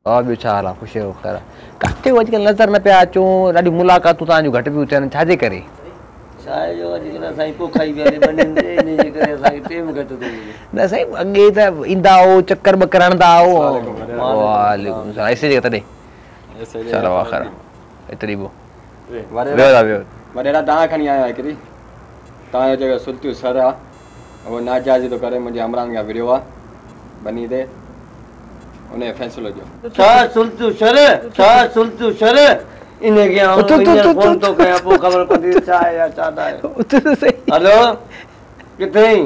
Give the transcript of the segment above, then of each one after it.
ها ٻيو ڇا حال آ خوش آهيو خير آ ڪاٿي هو اڄڪلهه نظر نه پيا اچو ڏاڍيون ملاقاتون توهان جون گهٽ پيون ٿين ڇا جي ڪري. ڇا آهي جو اڄڪلهه اسان جي پوکائي پيا ٿئي ٻنين تي انهي جي ڪري اسان کي ٽيم گهٽ ٿو ملي. نه سائين اڳي ته ايندا هو چڪر ٻڪر هڻندا هو وعليڪم السلام ايسي جي تڏي چلو آخر ايتري بو ويو دا ويو. وڏيرا دانهن کڻي آيو آهيان هڪڙي توهان جو جيڪو سلطيون سر آ اهو ناجائزي ٿو ڪري منهنجي همراهن کان وڙهيو آ ٻني تي. انهيء فيصلو جو. ڇا سلطو شر، ڇا سلطو شر، انهيء کي آئون هينئر فون ٿو ڪيان پوء خبر پوندي ته ڇا آهي يا ڇا ناهي. هلو، ڪٿي آهين؟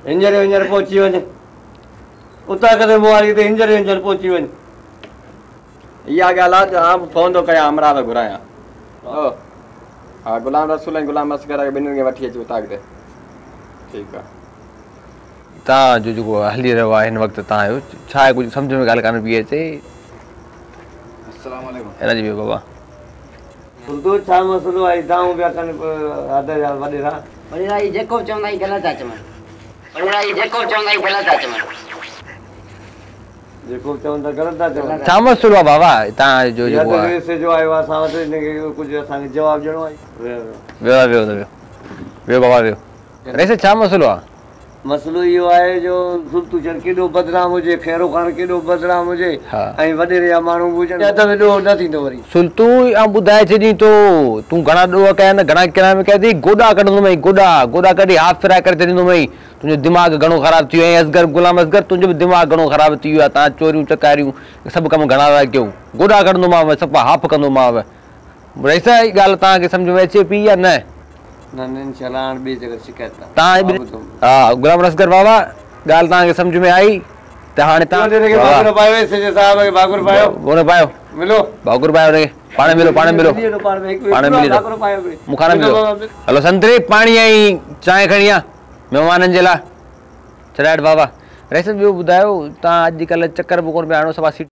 هينئر هينئر پهچي وڃ. اتان ڪٿي مهاريء تي هينئر هينئر پهچي وڃ. اها ڳالهه آهي ته آئون به فون ٿو ڪيان همراهه ٿو گهرايان. ها غلام رسول ۽ غلام اصغر کي ٻنهين کي وٺي اچ اوطاق تي. ٺيڪ آهي. توهان جو جيڪو هلي رهيو آهي هن وقت توهان جو ڇا آهي ڪجهه سمجهه ۾ ڳالهه ڪانه پئي اچي. السلام عليڪم. هن جي بابا. سلطو ڇا مسئلو آهي دانهون پيا ڪن حد جا وڏيرا. وڏيرا هي جيڪو به چوندا هي غلط ٿا چون. وڏيرا هي جيڪو به چوندا هي غلط ٿا چون. جيڪو به چون ٿا غلط ٿا چون. ڇا مسئلو آهي بابا توهان جو جيڪو آهي. ايس ايڇ او آيو آهي اسان وٽ هن کي ڪجهه اسان کي جواب ڏيڻو آهي. ويو ويو ويو ويو ويو بابا ويو. رئيس ڇا مسئلو آ؟ مسئلو اهو آهي جو سلطو شر ڪيڏو بدنام هجي، خيرو خان ڪيڏو بدنام هجي ۽ وڏيري جا ماڻهو به هجن ته به ڏوهه نه ٿيندو وري. سلطو آئون ٻڌائي ڇڏين ٿو، تون گهڻا ڏوهه ڪيا آهن، گهڻا ڪرائم ڪيا اٿئي، گوڏا ڪڍندومئي گوڏا، گوڏا ڪڍي هاف فراء ڪري ڇڏيندومئي، تنهنجو دماغ گهڻو خراب ٿي ويو آهي ۽ اصغر غلام اصغر تنهنجو به دماغ گهڻو خراب ٿي ويو آهي، توهان چوريون چڪاريون سڀ ڪم گهڻا ٿا ڪيو، گوڏا ڪڍندومانو صفا هاف ڪندومانو. رئيس هي ڳالهه توهان کي سمجهه ۾ اچي پئي يا نه؟ نه نه انشاء الله هاڻ ٻئي جڳهه شڪايت ڪانه توهان ها غلام اصغر بابا ڳالهه توهان کي سمجهه ۾ آئي ته هاڻي توهان وڏيري کي ڀاڪر پايو ايس ايڇ او صاحب کي ڀاڪر پايو ڪونه پايو ملو ڀاڪر پايو هن کي پاڻ ملو پاڻ ملو پاڻ ملي مون کان نه ملو هلو سنتري پاڻي ۽ چانهه کڻي آ مهمانن جي لاء ڇڏائي بابا رئيس ٻيو ٻڌايو توهان اڄ ڪلهه چڪر به ڪونه پيا هڻو سڀا سيٽ